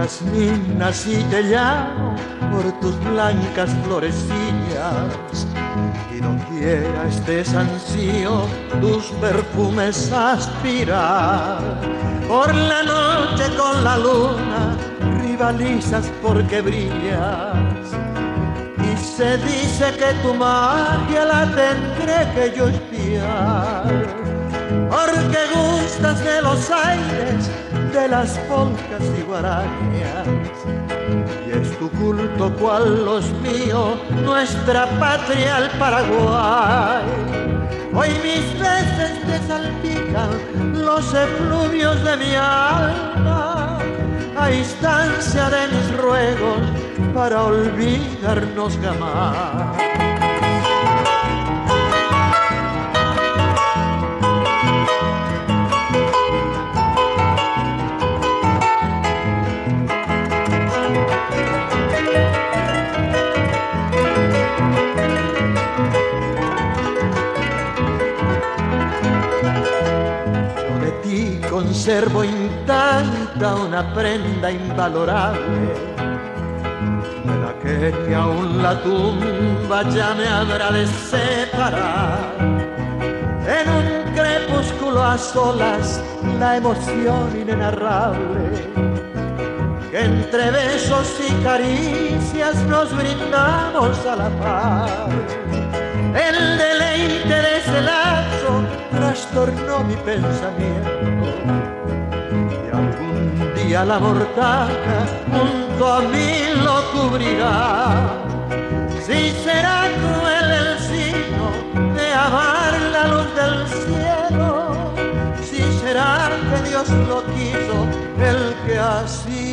Jazmín, así te llamo por tus blancas florecillas. Y doquiera estés ansío tus perfumes aspirar. Por la noche con la luna rivalizas porque brillas. Y se dice que tu magia la tendré que yo espiar. Porque gustas de los aires, de las polcas y guarañas. Y es tu culto cual los míos, nuestra patria el Paraguay. Hoy mis veces te salpican los efluvios de mi alma, a instancia de mis ruegos para olvidarnos jamás. Yo de ti conservo intacta una prenda invalorable, de la que ni aún la tumba ya me habrá de separar. En un crepúsculo a solas, la emoción inenarrable, que entre besos y caricias nos brindamos a la par. El deleite de ese lazo trastornó mi pensamiento, y algún día la mortaja junto a mí lo cubrirá. Si será cruel el signo de amar la luz del cielo, si será que Dios lo quiso, el que así